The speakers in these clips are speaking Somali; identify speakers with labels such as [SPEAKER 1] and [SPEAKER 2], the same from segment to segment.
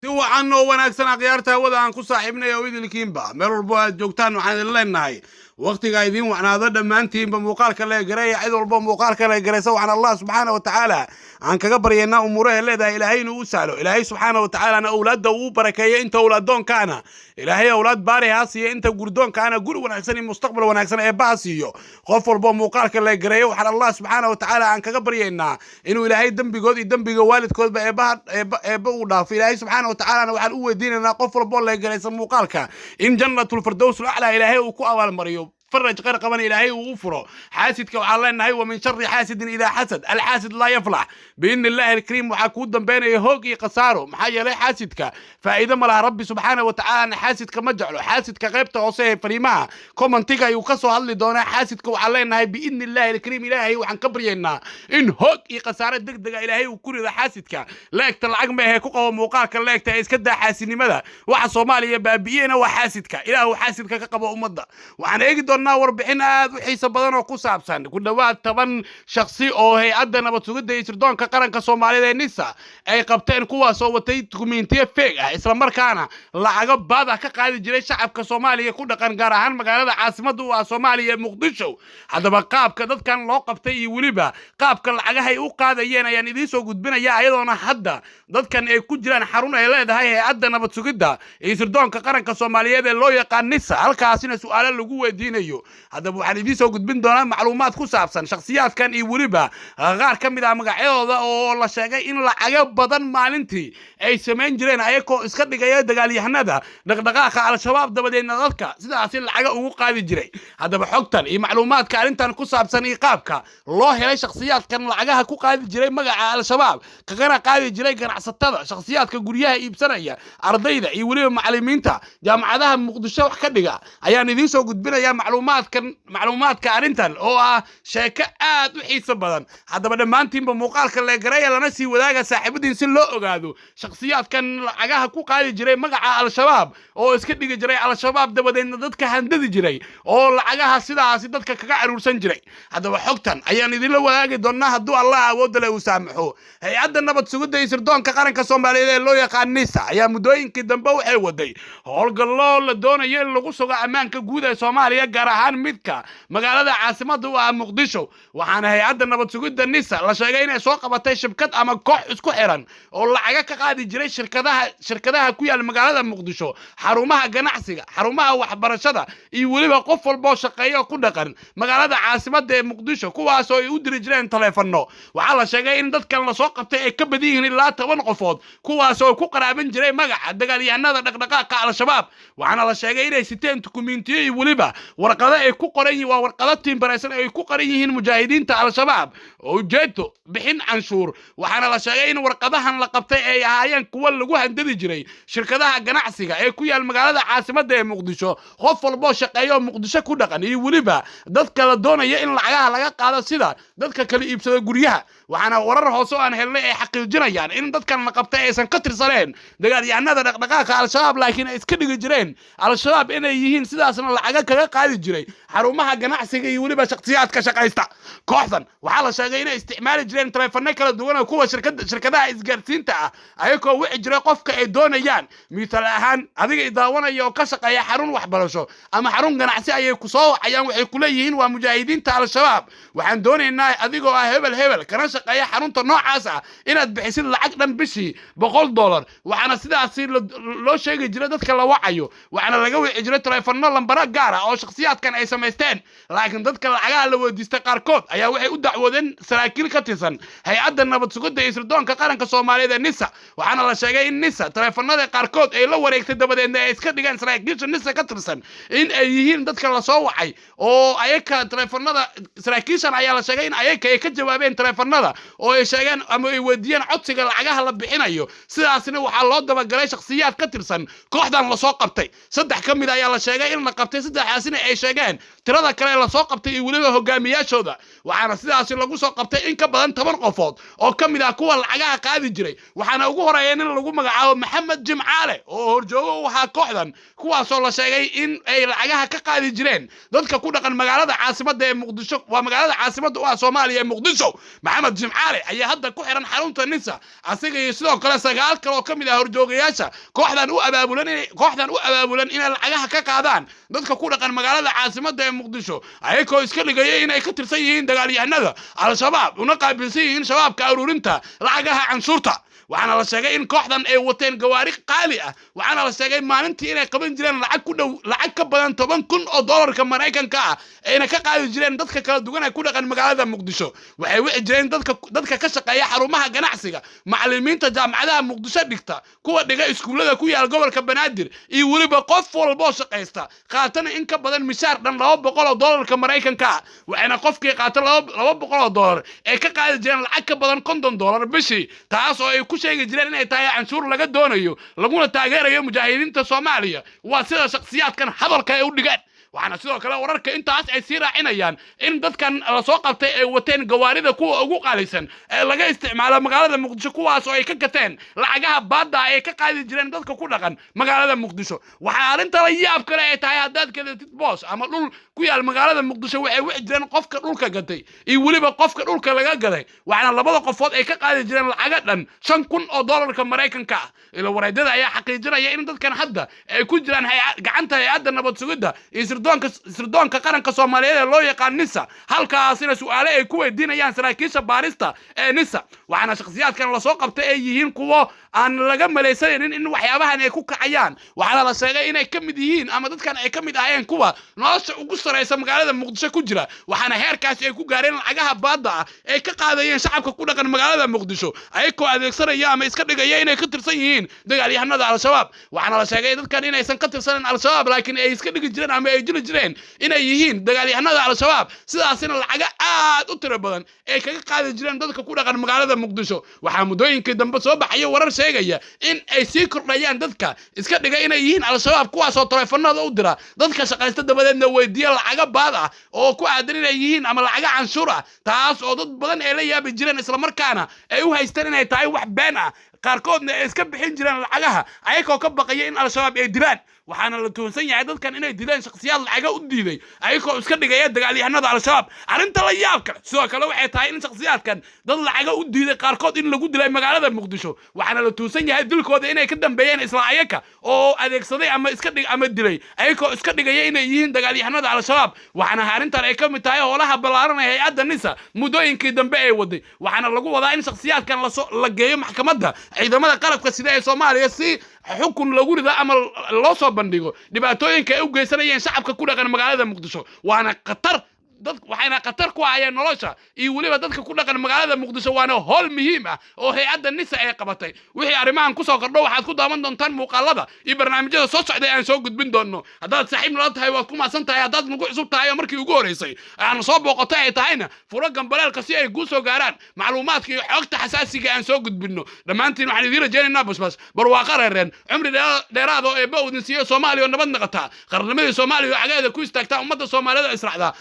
[SPEAKER 1] Si wacan oo wanaagsan, akhyaarta hawada aan ku saaxiibnay oo idilkiinba, meel walbo aad joogtaan, waxaan idin leenahay wakhtiga idiin wacnaado dhammaantiinba. Muuqaalka leegareeya, cid walbo muuqaalka leegaraysa waxaan Allah subxaana wa tacaala aan kaga baryaynaa umuuraha leedahay Ilaahay inuu u sahlo, Ilaahay subxaana wa tacaalana owlaadda uu barakeeyo, inta owlaadoonkaana Ilaahay owlaad baari ha siiyo, inta gurdoonkaana guri wanaagsan iyo mustaqbal wanaagsan Eebba ha siiyo. Qof walbo muuqaalka leegareeyo waxaan Allah subxaana wa tacaala aan kaga baryaynaa inuu Ilaahay dembigood iyo dembiga waalidkoodba Eebbaha Eebba uu dhaafo. Ilaahay subxaana wa tacaalana waxaan u weydiinaynaa qof walbo leegaraysa muuqaalka in Jannatulfirdows alaclaa Ilaahay uu ku abaalmariyo, faraj qeyr qaban Ilaahay uu u furo. Xaasidka waxaan leenahay: wa min shari xaasidin idaa xasad. Alxaasid laa yaflax biidni Illaahi alkariim. Waxaa kuu dambeynaya hoog iyo khasaaro, maxaa yeelay xaasidka faa'iido ma laha. Rabbi subxaana wa tacaalana xaasidka ma jeclo. Xaasidka qaybta hoose ee fariimaha commentiga ayuu ka soo hadli doonaa. Xaasidka waxaan leenahay, biidni Illaahi alkariim, Ilaahay waxaan ka baryaynaa in hoog iyo khasaaro deg dega Ilaahay uu ku rido xaasidka. Leegta lacag ma ahe, ku qabo muuqaalka leegta ee iska daa xaasidnimada. Waxa Soomaaliya baabi'iyena waa xaasidka. Ilaahu xaasidka ka qabo ummadda. Waxaan eegi doonaa warbixin aad u xiiso badan oo ku saabsan ku dhowaad 10 shakhsi oo Hay-adda Nabad Sugidda iyo Sirdoonka Qaranka Soomaalida ee NISA ay qabteen, kuwaasoo watay dukumiintiyo fake ah, islamarkaana lacago baad ah ka qaadi jiray shacabka Soomaaliya ku dhaqan, gaar ahaan magaalada caasimadda u ah Soomaaliya ee Muqdisho. Haddaba qaabka dadkan loo qabtay iyo weliba qaabka lacagahay u qaadayeen ayaan idiin soo gudbinaya, ayadoona hadda dadkan ay ku jiraan xarun ay leedahay Hay-adda Nabad Sugidda iyo Sirdoonka Qaranka Soomaaliyeed ee loo yaqaan NISA, halkaasina su'aalo lagu weydiinayo. Haddaba waxaan idiin soo gudbin doonaa macluumaad ku saabsan shakhsiyaadkan iyo weliba qaar ka mid ah magacyadooda oo la sheegay in lacago badan maalintii ay samayn jireen, ayagoo iska dhigaya dagaalyahanada dhaqdhaqaaqa Al-Shabaab, dabadeedna dadka sidaasi lacaga ugu qaadi jiray. Haddaba xogtan iyo macluumaadka arrintan ku saabsan iyo qaabka loo helay shakhsiyaadkan lacagaha ku qaadi jiray magaca Al-Shabaab, kagana qaadi jiray ganacsatada, shakhsiyaadka guryaha iibsanaya, ardayda iyo weliba macallimiinta jaamacadaha Muqdisho wax ka dhiga, ayaan idiin soo gudbinayaa macluumaadkan, macluumaadka arrintan oo ah sheeko aad u xiiso badan. Haddaba dhammaantiinba muuqaalka leegareeya, lana sii wadaaga saaxiibadiin si loo ogaado shakhsiyaadkan lacagaha ku qaadi jiray magaca Al-Shabaab, oo iska dhigi jiray Al-Shabaab, dabadeedna dadka handadi jiray oo lacagaha sidaasi dadka kaga caruursan jiray. Haddaba xogtan ayaan idinla wadaagi doonaa hadduu Allah awoodda le uu saamaxo. Hay-adda Nabad Sugidda iyo Sirdoonka Qaranka Soomaaliyeed ee loo yaqaan NISA ayaa muddooyinkii dambe waxay waday howlgallo la doonayo in lagu sugo ammaanka guud ee Soomaaliya, gaar ahaan midka magaalada caasimadda u ah Muqdisho. Waxaana hay-adda nabad sugidda NISA la sheegay inay soo qabatay shibkad ama koox isku xiran oo lacaga ka qaadi jiray shirkadaha ku yaal magaalada Muqdisho, xarumaha ganacsiga, xarumaha waxbarashada iyo weliba qof walboo shaqeeya oo ku dhaqan magaalada caasimadda ee Muqdisho, kuwaasoo ay u diri jireen taleefano. Waxaa la sheegay in dadkan lasoo qabtay ay ka badan yihiin ilaa 10 qofood, kuwaasoo ku qaraaban jiray magaca dagaalyahanada dhaqdhaqaaqa Al-Shabaab. Waxaana la sheegay inay siteen dukumiintiyo iyo weliba warqado ay ku qoran yihiin, waa warqado tiimbaraysan ay ku qoran yihiin mujaahidiinta Al-Shabaab oo ujeedo bixin canshuur. Waxaana la sheegay in warqadahan la qabtay ay ahaayeen kuwa lagu handadi jiray shirkadaha ganacsiga ee ku yaal magaalada caasimadda ee Muqdisho, qof walboo shaqeeya oo Muqdisho ku dhaqan, iyo weliba dadka la doonaya in lacagaha laga qaado, sida dadka kala iibsada guryaha. Waxaana warar hoose oo aan helnay ay xaqiijinayaan in dadkan la qabtay aysan ka tirsaneen dagaalyahanada dhaqdhaqaaqa Al-Shabaab, laakiin ay iska dhigi jireen Al-Shabaab inay yihiin, sidaasna lacaga kaga qaadi jiray xarumaha ganacsiga iyo weliba shakhsiyaadka shaqaysta. Kooxdan waxaa la sheegay inay isticmaali jireen taleefano kala duwan oo kuwa shirkadaha isgaarsiinta ah, ayagoo wici jiray qofka ay doonayaan. Misaal ahaan, adiga i daawanaya oo ka shaqeeya xarun waxbarasho ama xarun ganacsi ayay ku soo wacayaan. Waxay ku leeyihiin: "Waa mujaahidiinta Al-Shabaab, waxaan doonaynaa adigoo ah hebel hebel, kana shaqeeya xarunta noocaas ah, inaad bixisid lacag dhan bishii $100." Waxaana sidaasi loo sheegi jiray dadka la wacayo, waxaana laga wici jiray taleefano lambaro gaar ah oo shakhsiyaadkan ay samaysteen. Laakiin dadka lacagaha la weydiistay qaarkood ayaa waxay u dacwoodeen saraakiil ka tirsan Hay-adda Nabad Sugidda iyo Sirdoonka Qaranka Soomaaliyeed ee NISA. Waxaana la sheegay in NISA taleefanada qaarkood ay la wareegtay, dabadeedna ay iska dhigeen saraakiisha NISA ka tirsan in ay yihiin dadka lasoo wacay oo ayaka taleefanada. Saraakiishan ayaa la sheegay in ayaka ay ka jawaabeen taleefanada oo ay sheegeen ama ay weydiiyeen codsiga lacagaha la bixinayo. Sidaasna waxaa loo dabagalay shakhsiyaad ka tirsan kooxdan lasoo qabtay. Saddex ka mid ayaa la sheegay in la qabtay, saddexdaasina ay sheegeen tirada kale lasoo qabtay iyo weliba hogaamiyaashooda. Waxaana sidaasi lagu soo qabtay in ka badan 10 qofood oo ka mid ah kuwa lacagaha qaadi jiray. Waxaana ugu horeeya nin lagu magacaabo Maxamed Jimcaale oo horjoogo u ahaa kooxdan, kuwaasoo la sheegay in ay lacagaha ka qaadi jireen dadka ku dhaqan magaalada caasimadda ee Muqdisho, waa magaalada caasimadda u ah Soomaaliya ee Muqdisho. Maxamed Jimcaale ayaa hadda ku xiran xarunta NISA, asiga iyo sidoo kale sagaal kale oo ka mid ah horjoogayaasha kooxdan u abaabulan inay lacagaha ka qaadaan dadka ku dhaqan magaalada caasimadda ee Muqdisho, ayagoo iska dhigaya inay ka tirsan yihiin dagaalyahanada Al-Shabaab, una qaabilsan yihiin Shabaabka aruurinta lacagaha canshuurta. Waxaana la sheegay in kooxdan ay wateen gawaari qaali ah. Waxaana la sheegay maalintii inay qaban jireen lacag ku dhow, lacag ka badan 10,000 oo doolarka Maraykanka ah, ayna ka qaadi jireen dadka kala duwan ee ku dhaqan magaalada Muqdisho. Waxay wici jireen dadka ka shaqeeya xarumaha ganacsiga, macallimiinta jaamacadaha Muqdisho dhigta, kuwa dhiga iskuullada ku yaal gobolka Banaadir, iyo weliba qof walboo shaqaysta, qaatana in ka badan mishaar dhan 200 oo doolarka Maraykanka ah. Waxayna qofkii qaata 200 oo doolar ay ka qaadi jireen lacag ka badan $50 bishii, taas oo ay ku sheegi jireen inay tahay canshuur laga doonayo, laguna taageerayo mujaahidiinta Soomaaliya. Waa sida shakhsiyaadkan hadalka ay u dhigeen. Waxaana sidoo kale wararka intaas ay sii raacinayaan in dadkan lasoo qabtay ay wateen gawaarida kuwa ugu qaalisan ee laga isticmaalo magaalada Muqdisho, kuwaas oo ay ka gateen lacagaha baadda ay ka qaadi jireen dadka ku dhaqan magaalada Muqdisho. Waxaa arrinta la yaab kale ay tahay, haddaad gadatid boos ama dhul ku yaal magaalada Muqdisho, waxay wici jireen qofka dhulka gatay iyo weliba qofka dhulka laga gaday, waxaana labada qofood ay ka qaadi jireen lacaga dhan 5,000 oo doolarka Maraykanka ah. Ila wareedyada ayaa xaqiijinaya in dadkan hadda ay ku jiraan gacanta hay-adda nabad sugidda iyo sirdoonka qaranka Soomaaliyeed ee loo yaqaan NISA, halkaasina su'aale ay ku weydiinayaan saraakiisha baarista ee NISA. Waxaana shakhsiyaadkan lasoo qabtay ay yihiin kuwo aan laga malaysanaynin in waxyaabahan ay ku kacayaan. Waxaana la sheegay inay ka mid yihiin, ama dadkan ay ka mid ahayeen, kuwa nolosha ugu saraysa magaalada Muqdisho ku jira, waxaana heerkaasi ay ku gaareen lacagaha baadda ah ay ka qaadayeen shacabka ku dhaqan magaalada Muqdisho, ayagoo adeegsanaya ama iska dhigaya inay ka tirsan yihiin dagaalyahanada Al-Shabaab. Waxaana la sheegay dadkan inaysan ka tirsanin Al-Shabaab, laakiin ay iska dhigi jireen ama ay jiri jireen inay yihiin dagaalyahanada Al-Shabaab, sidaasina lacaga aad u tiro badan ay kaga qaadi jireen dadka ku dhaqan magaalada Muqdisho. Waxaa muddooyinkii dambe soo baxaya warar sheegaya in ay sii kordhayaan dadka iska dhiga inay yihiin Al-Shabaab, kuwaasoo taleefanada u dira dadka shaqaysta, dabadeedna weydiiya lacaga baad ah oo ku aadan inay yihiin ama lacaga canshuur ah, taas oo dad badan ay la yaabi jireen, islamarkaana ay u haysteen inay tahay wax been ah, qaarkoodna ay iska bixin jireen lacagaha ayagoo ka baqaya in Al-Shabaab ay dilaan. Waxaana la tuhunsan yahay dadkan inay dileen shakhsiyaad lacaga u diiday, ayagoo iska dhigaya dagaalyahanada Al-Shabaab. Arrinta la yaab kale sidoo kale waxay tahay in shakhsiyaadkan dad lacaga u diiday qaarkood in lagu dilay magaalada Muqdisho. Waxaana la tuhunsan yahay dilkooda inay ka dambeeyeen isla ayaka oo adeegsaday ama iska dhig ama dilay, ayagoo iska dhigaya inay yihiin dagaalyahanada Al-Shabaab. Waxaana arrintan ay ka mid tahay howlaha ballaaran ee hay-adda NISA muddooyinkii dambe ay waday. Waxaana lagu wadaa in shakhsiyaadkan lasoo la geeyo maxkamadda ciidamada qalabka sida ee Soomaaliya, si xukun lagu rido ama loo soo bandhigo dhibaatooyinka ay u geysanayeen shacabka ku dhaqan magaalada Muqdisho. Waana khatar dad, waxayna khatar ku hayeen nolosha iyo weliba dadka ku dhaqan magaalada Muqdisho. Waana howl muhiim ah oo hay-adda NISA ay qabatay. Wixii arrimahan kusoo kordho waxaad ku daawan doontaan muuqaalada iyo barnaamijyada soo socday aan soo gudbin doonno. Haddaad saaxiib nala tahay, waad ku mahadsan tahay. Haddaad nagu cusub tahay oo markii ugu horeysay aan soo booqatay ay tahayna, furo gambaleelka si ay kuu soo gaaraan macluumaadka iyo xogta xasaasiga aan soo gudbinno. Dhammaantiin waxaan idiin rajaynaynaa basbas, barwaaqo, reereen, cumri dheeraad oo Eebba udin siiyo, Soomaaliya oo nabad naqataa, qarnimadii Soomaaliya oo cagaheeda ku istaagtaa, ummadda Soomaalida israacdaa.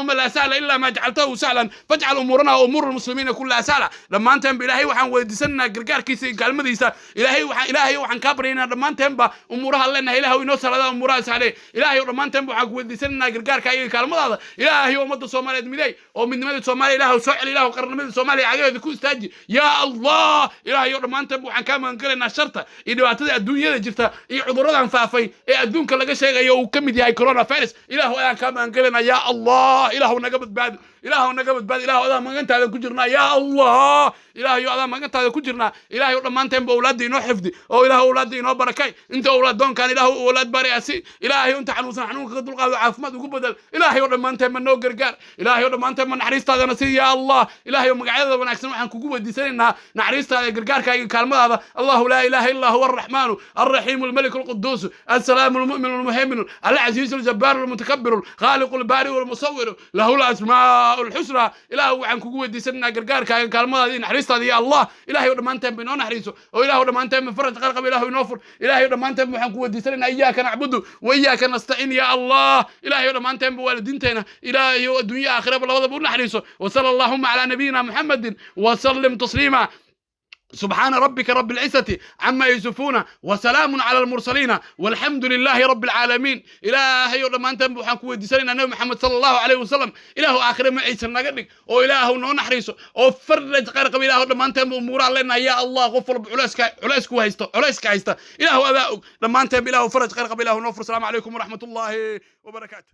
[SPEAKER 1] اللهم لا سهل إلا ما جعلته سهلا فاجعل أمورنا وأمور المسلمين كلها سهلا. Dhammaanteenba Ilaahay waxaan weydiisanaynaa gargaarkiisa iyo kaalmadiisa. Ilaahay waxaan kaa baryaynaa dhammaanteenba umuuraha leenahay. Ilaahay inoo sahlada umuuraha sahle. Ilaahay dhammaanteenba waxaan ku weydiisanaynaa gargaarka iyo kaalmadaada. Ilaahay ummadda Soomaaliyeed midey oo midnimadii Soomaaliya Ilaahu soo celi. Ilaahu qarnimadii Soomaaliya cagaheeda ku istaaji, yaa Allah. Ilaahay dhammaanteenba waxaan kaa magangelaynaa sharta iyo dhibaatada adduunyada jirta iyo cudurradan faafay ee adduunka laga sheegayo, uu ka mid yahay coronavirus. Ilaahu ayaan kaa magangelaynaa, yaa Allah. Ilaahu naga badbaadi, Ilaahu naga badbaadi. Ilaahu adaa magantaada ku jirnaa, yaa Allah. Ilaahayo adaa magantaada ku jirnaa. Ilaahayo dhammaanteenba awlaadda inoo xifdi oo Ilaahu awlaadda inoo barakay. Inta awlaad doonkaan Ilaahu awlaad baariasi. Ilaahayo inta xanuunsan xanuunka ka dulqaado, caafimaad ugu bedel. Ilaahayo dhammaanteenba noo gargaar. Ilaahayo dhammaanteenba naxariistaadana sii, yaa Allah. Ilaahayo magacyada wanaagsan waxaan kugu weydiisanaynaa naxariistaada, gargaarkaaga iyo kaalmadaada. الله لا إله إلا هو الرحمن الرحيم الملك القدوس السلام المؤمن المهيمن العزيز الجبار المتكبر الخالق البارئ المصور له الأسماء الحسنى. Ilaahu waxaan kugu weydiisanaynaa gargaarkaaga, kaalmadaada iyo naxariistaada, ya Allah. Ilaahay dhammaanteen ba inoo naxariiso oo Ilaahu dhammaanteen ba faraj qarqab Ilaahu inoo fur. Ilaahay dhammaanteen ba waxaan ku weydiisanaynaa إياك نعبد وإياك نستعين, ya Allah. Ilaahay dhammaanteen ba waalidiinteena Ilaahay adduunya aakhiraba labadaba u naxariiso. وصلى اللهم على نبينا محمد وسلم تسليما. سبحان ربك رب العزة عما يصفون، وسلام على المرسلين، والحمد لله رب العالمين. إلهي dhammaanteen waxaan ku weydiisanaynaa Nabi Maxamed sala Allahu calayhi wasalam, Ilaahu aakhire maciisa naga dhig oo Ilaahu noo naxariiso oo faraj khayr qaba. Ilaahu dhammaanteen umuuraan leenahay. Ya Allah, qof walba culayska culaysku haysto, culayska haysta, Ilaahu adaa og. Dhammaanteen Ilaahu faraj khayr qaba Ilaahu noo fur. Asalaamu calaykum waraxmat ullaahi wabarakaatu.